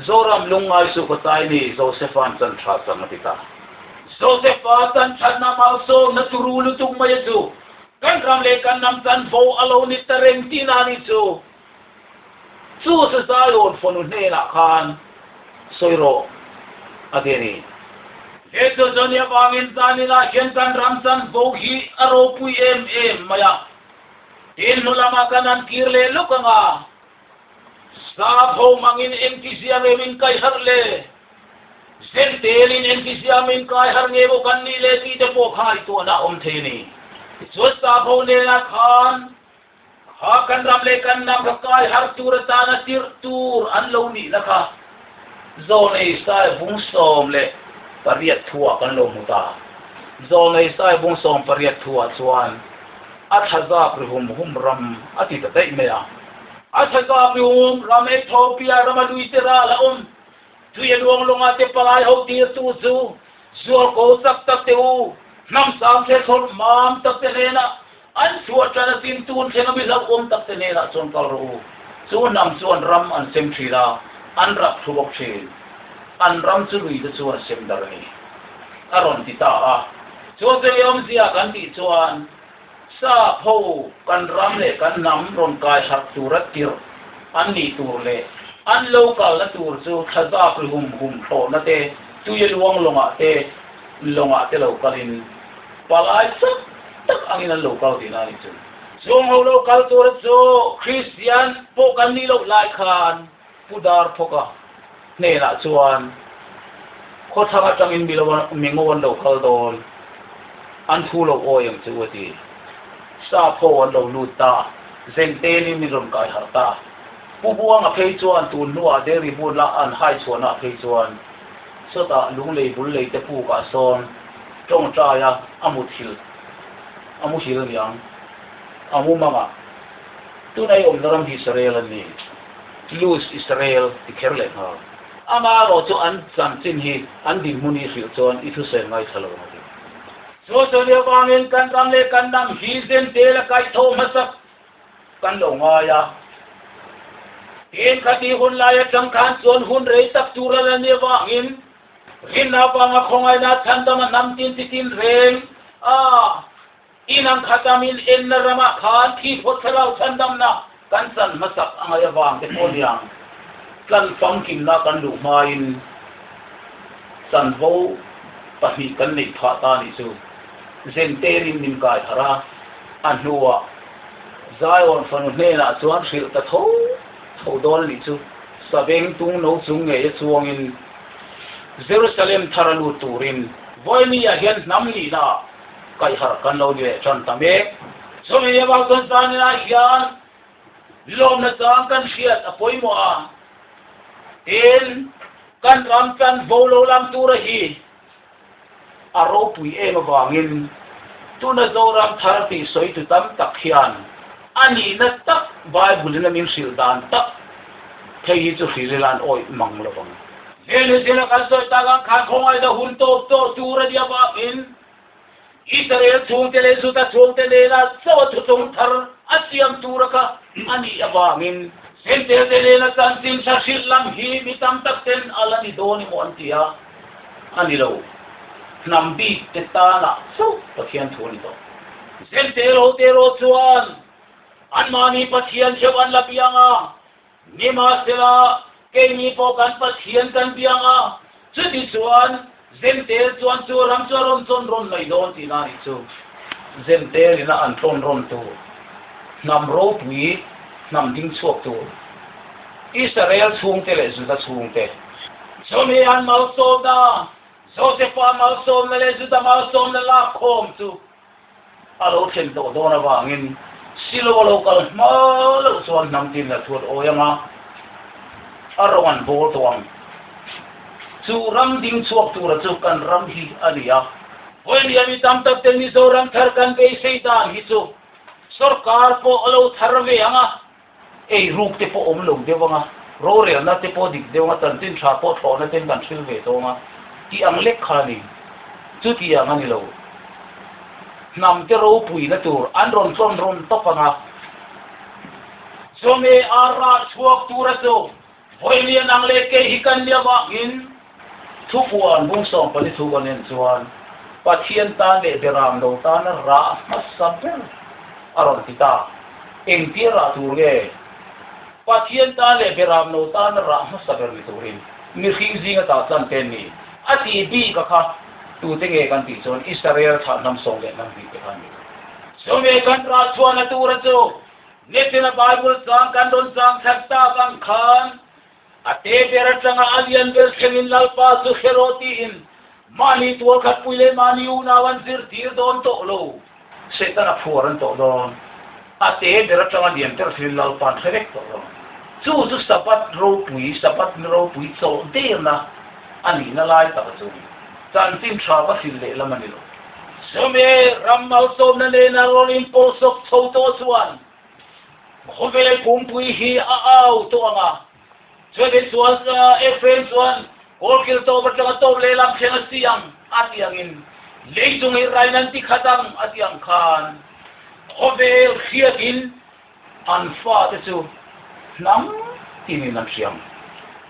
Zoram lungngai suh kawtai ni Josepha'n chan tha chang a ti ta. Josepha chan thatna malsawmna turu lutuk mai a chu kan ram leh kan hnam chanvo a lo ni ta reng tihna a nih chu. Chu chu Zion fanu hnenah khan sawi rawh a ti a ni. He chu Johnny avangin zaninah hian kan ram chanvo hi a ropui em em mai a. Tin hnu lamah kan han kir leh luk ang a, sap ho hmangin engtizia nge min kai harh le, zen telin engtizia min kai harh nge maw kan nih le tih te pawh kha i tuahna a awm thei a ni. Tichuan sap ho nenah khan kha kan ram leh kan hnam kha kai harh tur atana tirh tur an lo nihna kha Zawnei sai bung 18 thuah kan lo hmu ta. Zawnei sai bung 18 thuah chuan A thlazak ri hum hum ram a ti ta daih mai a. A thlazak ri hum ram Ethiopia rama lui te ral a awm. Tui a luang lawnga te palai ho tirtu chu zualko chak tak te u. Hnam sang thel thlawr mam tak te hnenah an chhuah tan a tin tun thleng a mi hlauhawm tak te hnenah chuan kal rawh u. Chu hnam chuan ram an sem thin a, an rap thu bawk thin. An ram chu lui te chuan a sem dar a ni, a rawn ti ta a. Chu chu ei awmzia kan tih chuan sap ho kan ram leh kan hnam rawn kai harh tura tirh an nih tur leh an lo kalna tur chu thlazak ri hum hum thlawhna te, tui a luang lawngah te, lawngah te lo kalin palai chak tak angin an lo kal tihna a nih chu. Chung ho lo kal tura chu Kristian pawh kan nih loh lai khan Pu Darphawka hnenah chuan khawthlang atangin mi lo mi ngo an lo kal dawn, an thu lo awi ang che u a ti. Sap ho an lo lut ta, Zengtelin min rawn kai harh ta. Pu Buanga phei chuan tun hnuah Dairy bula an hai chhuahnaah phei chuan Sawtah lunglei bul lei te pukah sawn tawngtaia a muthilh a muhil aniang a mumangah tuna i awmna ram hi Israel an ni Luz Israel ti kher leh nghal. Ama erawh chu an chanchin hi an dinhmun i hrilh chuan i thusawi ngaithla lo ang a ti. Chu chu nia vangin kan ram leh kan hnam hi zen tel a kaihthawh hmasak Kan lo ngai a. Tin, khati hun lai atang khan chuan hun rei tak tur a la ni avangin rinna avanga khawngaihna chhandam a hnam tin chi tin reng a, inang khat amin enna ramah khan thi phawt thlarau chhandamna kan chan hmasak a ngaih avang te pawh niang tlan famkimna kan luh hmain chanvo pahnih kan neih phah ta nih chu zenterin min kai harh a, a hnuah Zion fanu hnenah chuan hrilh ta tho tho dawn a nih chu. Sabeng tung no chung ngei a chuangin Jerusalem thar a lut turin Vawinia hian hnam nihna kaihharh kan lo ni leh tan ta mek. Chumi avang chuan zaninah hian lawmna chang kan hriat a pawimawh a, tin kan ram chanvo lo lam tura hi A ropui em avangin tuna Zoram thar tih sawitu tam tak hian a nihna tak Bible-in a min hrilh dan tak phei hi chu hrilh ila an awih mang lo vang. Heng zela kan sawi tak ang khan khawngaihna hun tawp tawh tur a nih avangin Israel chhungte leh Juda chhungte nena chaw thuthlung thar a siam tura kha a nih avangin Sentelte nena chanchin tha hrilh lam hi mi tam tak ten a la ni dawn emaw an ti a. A ni lo, hnam bik te tanah chauh Pathian thu a ni tawh. Zen te ro te ro chuan anmahni Pathian theuh an la biang a, nimahsela keini pawh kan Pathian kan biang a, chuti chuan Zen te chuan chu ram chu a rawn chawn rawn mai dawn tihna a nih chu. Zen te rina an tlawn rawn tur, hnam ropui, hnam ding chhuak tur, Israel chhungte leh Juda chhungte. Chumi an malsawmna, Josefa malsawmna leh Juda malsawmna lak khawm chu a lo thlen tawh dawn avangin Silo a lo kal hma loh chuan hnam tin la thuat awi anga a rawng an bawl tawh ang. Chu ram ding chhuak tura chu kan ram hi a ni a. Vawinia mi tam tak te Mizoram thar kan beisei dan hi chu sorkar pawh a lo thar ve ang a. Ei ruk te pawh awm lo deuh anga, rorelna te pawh dik deuh anga, chanchin tha pawh thlawhna ten kan hril ve tawng a, tih ang lek kha a ni. Chutiang a ni lo. Hnam te ropuina tur an rawn tlawn rawn tawp anga, Chawhmeh a rah chhuak tura chu Vawiin ang leh kei hi kan nia vangin thupuan bung 14 thu kan en chuan Pathian tan leh beram lo tana rah hmasa ber a rawn ti ta. Engtia rah tur nge? Pathian tan leh beram lo tana rah hmasa ber ni turin mihring zinga tah tlan te an ni. A tih bik a kha tute nge kan tih chuan Israel thlah hnam sawm leh hnam hnih te kha an ni. Chumi kan rah chhuahna tura chu Nichina Bible chang kan rawn chang thlat tak ang khan a te ber atanga a lian ber thlengin Lalpa chu hre rawh tiin mahni tual khat pui leh mahni unau an zirtir dawn tawh lo. Satan a phuar an tawh dawn. A te ber atanga lian ber thlengin Lalpa an hre vek tawh dawn. Chu chu Sabbath ropui, Sabbath ni ropui chawlh derna a nihna lai tak a chu ni. Chanchin tha va hrilh leh lam a ni lo. Chumi ram malsawmna nena rawn inpawlsawk chho tawh chuan khawvel pumpui hi a au tawh ang a. Chumi chuan Ephraim chuan kawlkil tawp atanga tawp lehlam thleng a si ang a ti angin. Lei chung hi rain an ti khat ang a ti ang khan khawvel hriatin an fate chu hnam tinin an hria ang.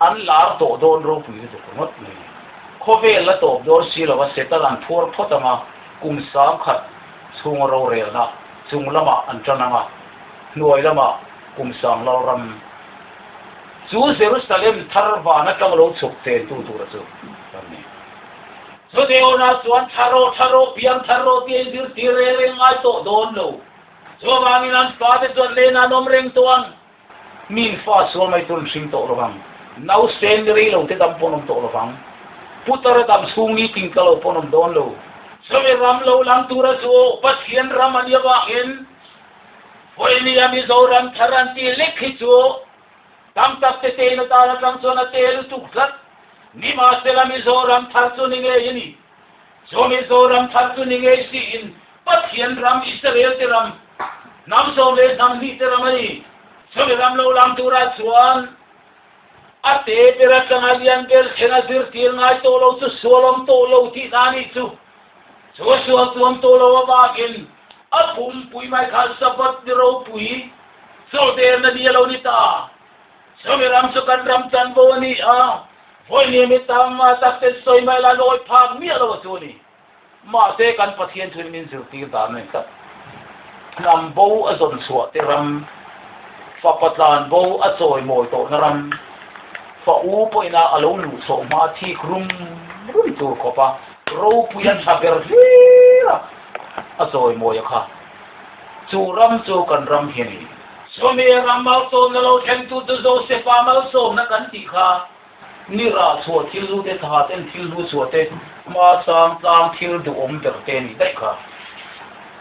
An lar tawh dawn ropui lutuk ringawt mai. Khawvel la tawp dawn si lova Satan an phuar phawt ang a, kum 10,000 chhunga rorelna chung lamah an tan ang a, hnuai lamah kum sang lalram chu Jerusalem thar van atang lo chhuk chentu tura chu kan ni. Chutiawna chuan tha rawh, tha rawh, piang thar rawh tih a inzirtir reng reng ngai tawh dawn lo. Chuvangin an fate chuan len an awm reng tawh ang. Mi in fa sual mai tur an hring tawh lovang. Nausen ni rei lo te dam pawh an awm tawh lovang. Putar a dam chhung ni ting tla lo pawh an awm dawn lo. Chumi ram lo lang tura chu Pathian ram a nih avangin vawinia Mizoram thar an tih lek hi chu Tam tak te tein atan atang chuan a te lutuk tlat. Nimahsela Mizoram thar chu ni ngei a ni. Chu Mizoram thar chu ni ngei siin Pathian ram, Israel te ram, hnam 12 te ram a ni. Chumi ram lo lang turah chuan a te ber atanga lian ber thleng a zirtir ngai tawh lo chu sual awm tawh lo tih na nih chu. Chu sual chu awm tawh lo avangin a pumpui mai khan Sabbath ni ropui Chawlhderna ni a lo ni ta. Chumi ram chu kan ram chanvo a ni a, vawiin mi tam tak ten sawi mai la lawi phak miah lo a chu a ni. Mahse kan Pathian thuin min zirtir dan a ni tlat. Hnam bo a zawn chhuah te ram, fapa tlan bo a chawi mawi tawhna ram, fa u pawhin a a lo luh chhoh hma thik rum rum tur khawpa ropui a tha ber hlir a a chawi mawi a kha. Chu ram chu kan ram hi a ni. Chumi ram malsawmna lo thlengtu chu Josefa malsawmna kan tih kha. Ni rah chhuah thil lu te, thla ten thil lu chhuah te, hma sang tlang thil duhawm ber te a nih daih kha.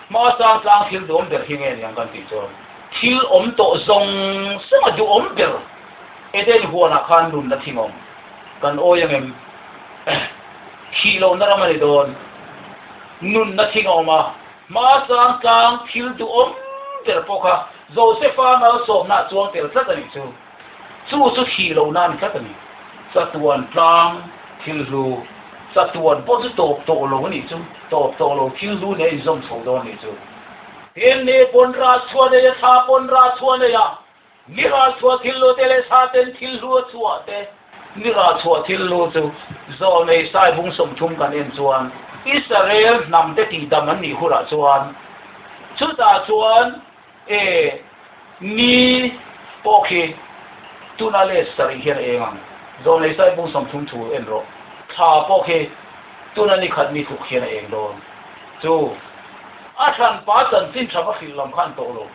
Hma sang tlang thil duhawm ber hi nge niang kan tih chuan thil awm tawh zawng zawng a duhawm ber Eden huanah khan nunna thing awm kan awi angem? Thih lohna ram a ni dawn. Nunna thing a awm a. Hmasang tlang thil duhawm ber pawh kha Josefa malsawmna a chuang tel tlat a nih chu. Chu chu thih loh nan tlat a ni. Chatuan tlang thil hlu, chatuan pawh chu tawp tawh lo a nih chu. Tawp tawh lo thil hlu nen a inzawm chho dawn a nih chu. Tin ni pawn rah chhuah nei a, thla pawn rah chhuah nei a, Ni rah chhuah thil lu te leh sa ten thil hlu a chhuah te. Ni rah chhuah thil lu chu zawlnei sai bung 30 kan en chuan Israel hnam te tihdam an nih hurah chuan chutah chuan e ni pawh khi tuna let sarih hian a eng ang. Zawlnei sai bung 30 thu en rawh. Thla pawh khi tuna ni khat mi tluk hian a eng dawn. Chu a hranpa chanchin tha va hrilh lam khan tawh lo.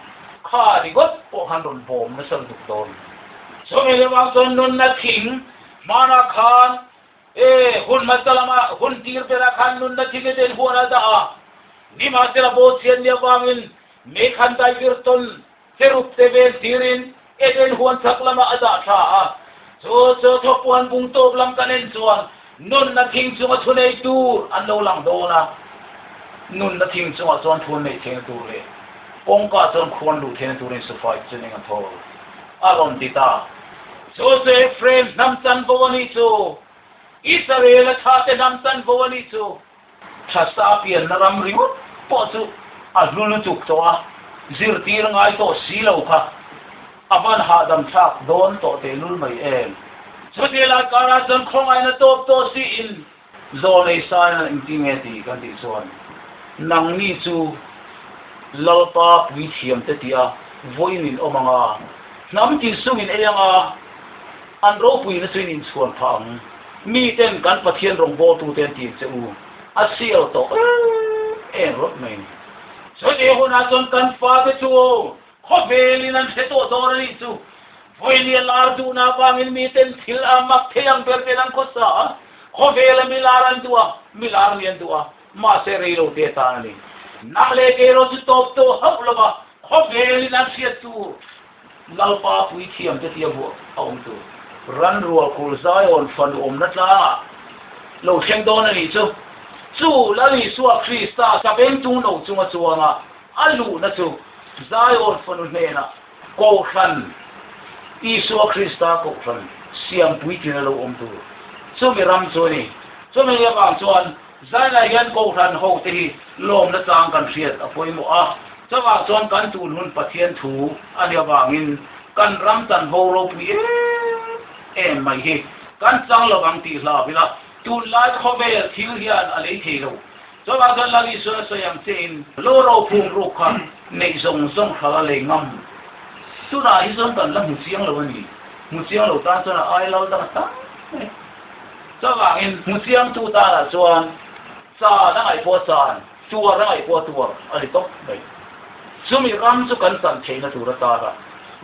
Kha ringawt pawh khan rawn bawm nasa lutuk dawn. Chumi lamah chuan nunna thing hmanah khan e hun hmasa lamah hun tir berah khan nunna thing i den huan a dah a, nimahsela bawlchhiat ni avangin meikhan daivir tawn cherub te vel tirin Eden huan chhak lamah a dah tha a. Chu chu thawkpuan bung tawp lam kan en chuan nunna thing chunga thu nei tur an lo lang dawn a, nunna thing chungah chuan thu an neih theihna tur leh kawngka chuan khuan luh theihna turin sufai te chuan eng an thawl a rawn ti ta. Chu chu Ephraim hnam chanvo a nih chu, Israel-a thate hnam chanvo a nih chu. Thasa pianna ram ringawt pawh chu a hlu lutuk tawh a, zirtir ngai tawh si lo kha a van hahdam thlak dawn tawh tehlul mai em. Chuti lai karah chuan khawngaihna tawp tawh siin Zawnei sain engti nge tih kan tih chuan nangni chu Lalpa puithiam te tih a vawiin in awm ang a, hnam tin sum in ei ang a, an ropuina chu in inchhuan phah ang. Mi ten kan Pathian rawngbawltute an tir che u a sial tawh em em rawt mai ni. Chuti hunah chuan kan fate chu khawvelin an hre tawh dawn a nih chu. Vawinia lar duhna avangin mi ten thil a mak thei ang ber ten an khawsa a, khawvela mi lar an duh a, mi lar ni an duh a, mahse rei lo te atan a ni. Nang leh kei erawh chu tawp tawh hauh lova khawvelin an hriat tur Lalpa puithiam te tia buah a awm tur. Ran rual kul Zion fanu awmna tlangah lo thleng dawn a nih chu. Chu Lal Isua Krista sabengtung no chunga chuanga a luhna chu Zion fanu hnenah Kohhran, Isua Krista Kohhran siam puitlin a lo awm tur. Chumi ram chu a ni. Chumi avang chuan. Zailai hian Kohhran hote hi lawmna chang kan hriat a pawimawh a, chuvang chuan kan tun hun Pathian thu a nih avangin kan ram chanvo ropui em em mai hi kan chang lo ang tih hlau ila, tunlai khawvel thil hian a lei thei lo. Chuvang chuan Lal Isua a sawi ang chiahin lo rophum ruk kha neih zawng zawng hral a lei ngam. Tunah hi chuan kan la hmu chiang lo a ni. Hmu chiang lo tan chuan a ai lal dang a tam mai. Chuvangin hmu chiangtu tanah chuan chan a ngaihpawh chan, tuar a ngaihpawh tuar a ni tawp mai. Chumi ram chu kan chan theihna tur atana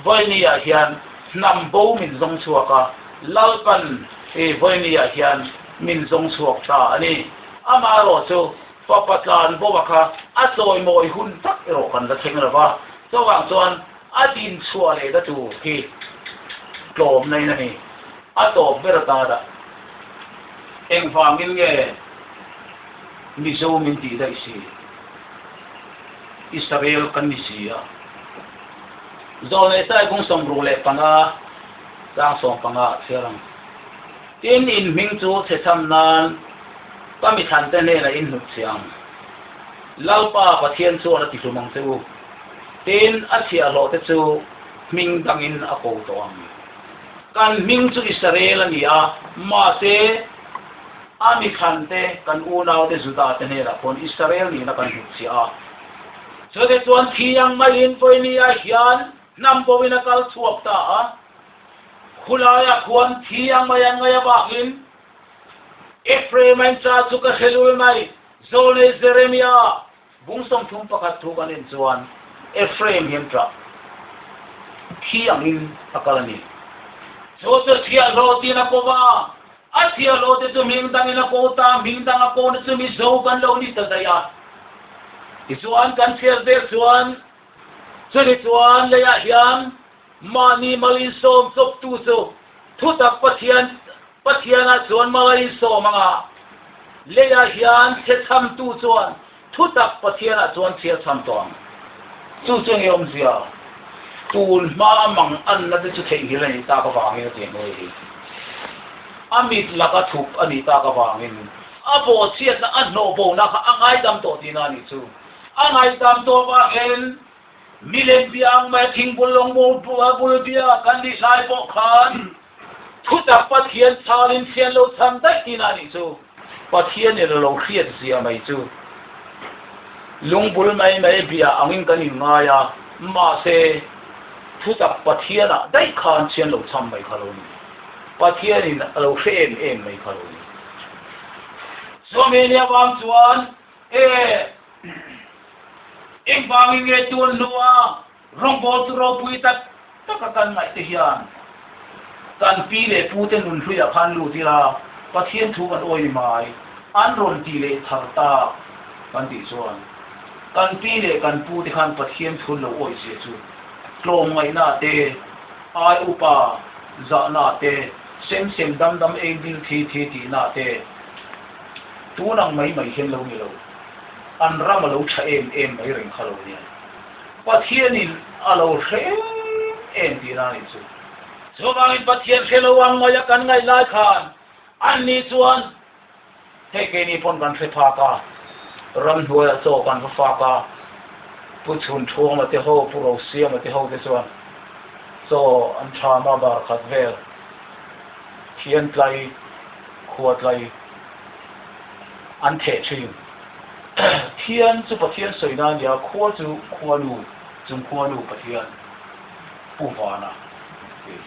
Vawinia hian hnam bo min zawng chhuak a, Lalpan i Vawinia hian min zawng chhuak ta a ni. Amaherawh chu fapa tlan bo a kha a chawimawi hun tak erawh kan la thleng lo va, chuvang chuan a din chhuah lehna tur hi tlawmna in a ni. A tawp ber atan a engvangin nge Mizo min tih daih si? Israel kan ni si a. Zawlnei Sai kung 65 chang 15 a chhiar ang. Tin, in hming chu chhechham nan ka mithlante hnenah in hnut chhe ang. Lalpa Pathian chuan a tihlum ang che u. Tin, a chhiahhlawhte chu hming dangin a ko tawh ang. Kan hming chu Israel a ni a, mahse, a mithlante, kan unaute Juda-te hnenah paw'n Israel nihna kan hnutchhiah a. Chute chuan thiang maiin Vawinia hian hnam boin a kal chhuak ta a. Khulaiah khuan thiang mai an ngaih avangin Ephraim a incha chu ka hre lul mai, Zawlnei Jeremia Bung 31 thu kan en chuan Ephraim hian ṭah thi angin a kal a ni. Chu chu chhiahhlawh tiin a ko va, a chhiahhlawh te chu hming dangin a ko ta, hming dang a ko na chu Mizo kan lo ni ta daih a. Tichuan kan chhiar zel chuan chuni chuan leiah hian mahni mal insawm chawptu chu thutak Pathian Pathianah chuan mal a insawm ang a, leiah hian chhechhamtu chuan thutak Pathianah chuan chhiarchham tawh ang. Chu chu nge awmzia? Tun hma mang anna te chu theihnghilh a nih tak avangin a ti hnuai hi. A mit laka thup a nih tak avangin a bawhchhiatna a hnawhbona kha a ngaidam tawh tihna a nih chu. A ngaidam tawh avangin milem bia ang mai a thingbul lawng bul bia kan nih lai pawh khan Thutak Pathian chalin thian lo chhan daih tihna a nih chu. Pathianin a lo hriat zia mai chu lungbul mai mai bia angin kan inngai a, mahse thutak Pathianah daih khan thian lo chham mai kha lo ni. Pathianin a lo hre em em mai kha lo ni. Chumi nia vang chuan e engvangin nge tun hnua Rawngbawl chu ropui tak tak a kan ngaih te hian kan pi leh pu te nun hluiah khan lut ila Pathian thu kan awi ni mai an rawn ti leh thar tak kan tih chuan kan pi leh kan pu te khan Pathian thu an lo awi zia chu tlawmngaihna te ai upa zahna te sem sem dam dam ei dil thi thi tihna te tun ang mai mai hian lo ni lo an ram a lo tha em em mai reng kha lo nia. Pathianin a lo hre em em tihna a nih chu. Chuvangin Pathian hre lo ang maia kan ngaih lai khan anni chuan hei keini pawn kan hre phak a, ramhnuaiah chaw kan va fak a, Pu Chhun Thuangla te ho, Pu Rosiama te ho te chuan chaw an tham a, bar khat vel thian tlai, khua tlai an theh thin. Thian chu Pathian sawi na ania, khua chu khuanu, chung khuanu Pathian Pu Vana ti.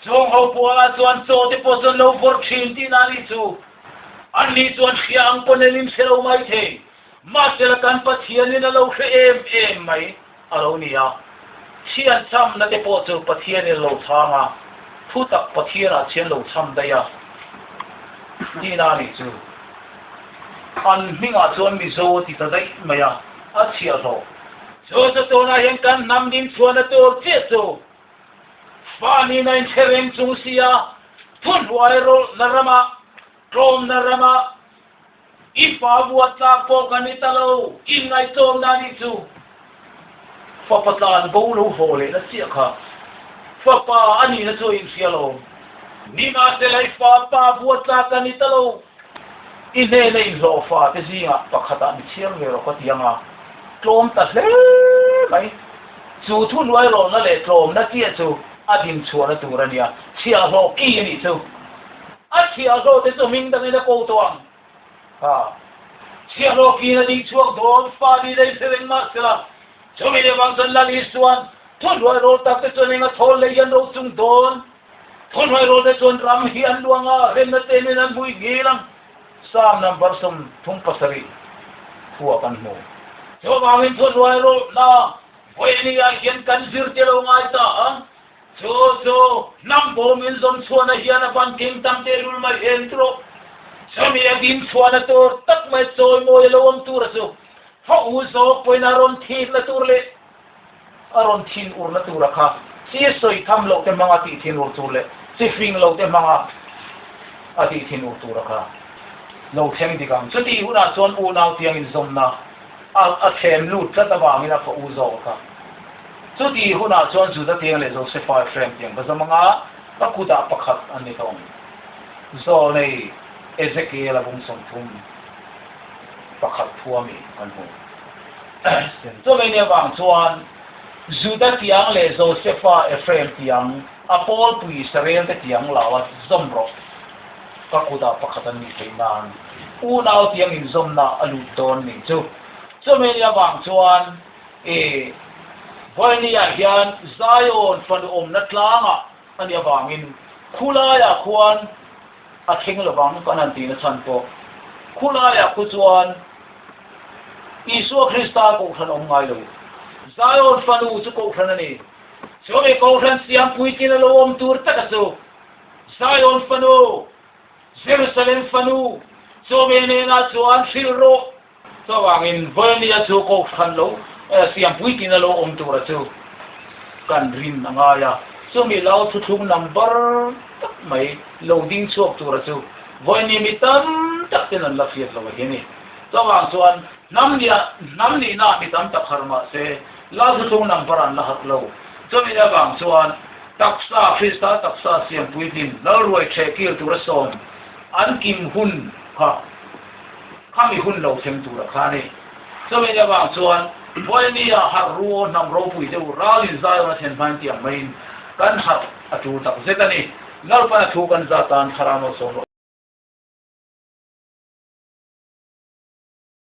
Chung ho pualah chuan chaw te pawh chuan lo vawrh thin tih na nih chu. An nih chuan hria ang pawn en in hre lo mai thei. Mahsela kan Pathianin a lo hre em em mai a lo ni a. Thian chamna te pawh chu Pathianin a lo chhang a, thutak Pathianah thian lo cham daih a tih na nih chu. An hmingah chuan Mizo a ti ta daih mai a, a chhiahhlawh. Chu chu tunah hian kan hnam ding chhuahna tur chiah chu fa nihna inhre reng chung sia thuhnuai rawlhna ramah, tlawmna ramah i fa buat tlak pawh kan ni ta lo, inngaihtlawmna a nih chu. Fapa tlan bo lo haw lehna chiah kha fapa a nihna chu a inhria lo. Nimahsela i fa pa buat tlak kan ni ta lo. I hnena inhlawhfa te zingah pakhatah mi chhiar ve rawh ka ti ang a, tlawm ta hle mai. Chu thuhnuai rawlna leh tlawmna chiah chu a din chhuahna tur a nia, chhiahhlawh ki a nih chu. A chhiahhlawh te chu hming dangin a ko tawh ang. Ha. Chhiahhlawh kiin a ding chhuak dawn, fa ni daih hre reng mah sela, chumi leh vang chuan Lal Isua'n thuhnuai rawl tak te chuan eng a thawl lei an ro chung dawn. Thuhnuai rawl te chuan ram hi an luang a, remna te nen an hmui ngil ang. Psalm number 37 thua kan hmu. Chuvangin thuhnuai rawlna vawinia hian kan zir te lo ngai ta a, chu chu hnam bawm in zawm chhuahna hian a van keng tam tehlul mai em trawh. Chumi a din chhuahna tur tak mai chawimawi a lo awm tura chu fa u zawk pawhin a rawn thikna tur leh a rawn thin urna tura kha chi sawi tham loh te hmanga tih thin ur tur leh chi fing lo te hmanga a tih thin ur tura kha lo thleng dik ang. Chutih hunah chuan unau tiang inzawmna a a thlem lut tlat avangin a fa u zawk a kha. Chutih hunah chuan Juda tiang leh Josefa Ephraim tiang ka zawm anga ka kutah pakhat an ni tawh ang. Zawlnei Ezekiel a bung 31 thuami kan hmu. Chumi ni avang chuan Juda tiang leh Josefa Ephraim tiang, a pawlpui Israel te tiang lo a zawm rawh. Ka kutah pakhat an nih theih nan unau tiang inzawmna a lut dawn nih chu. Chumi ni avang chuan i Vawinia hian Zion fanu awmna tlangah a nih avangin khulaiah khuan a thleng lovang kan han tihna chhan pawh khulaiah khu chuan Isua Krista kohhran awm ngai lo. Zion fanu chu kohhran a ni. Chumi kohhran siam puitlin a lo awm tur taka chu Zion fanu, Jerusalem fanu, chumi hnenah chuan hrilh rawh. Chuvangin Vawlnia chu kohhran lo siam puitlin a lo awm tura chu kan rin a ngai a. Chumi lo thuthlung number tak mai lo ding chhuak tura chu Vawlni mi tam tak ten an la hriat lo a hi a ni. Chuvang chuan hnam nia hnam nihna mi tam tak harh mah se Lal thuthlung number an la harh lo. Chumi avang chuan taksa Krista taksa siam puitlin Lalruai ṭheh kil tura sawm an kim hun kha Khami hun lo thleng tur a kha a ni. Chumi avang chuan Vawinia harh ru aw hnam ropui deuh ralin Zion a thlen hmain tiang maiin kan harh a tul tak zet a ni. Lalpan a thu kan zat tan Thlarau Malsawm rawh.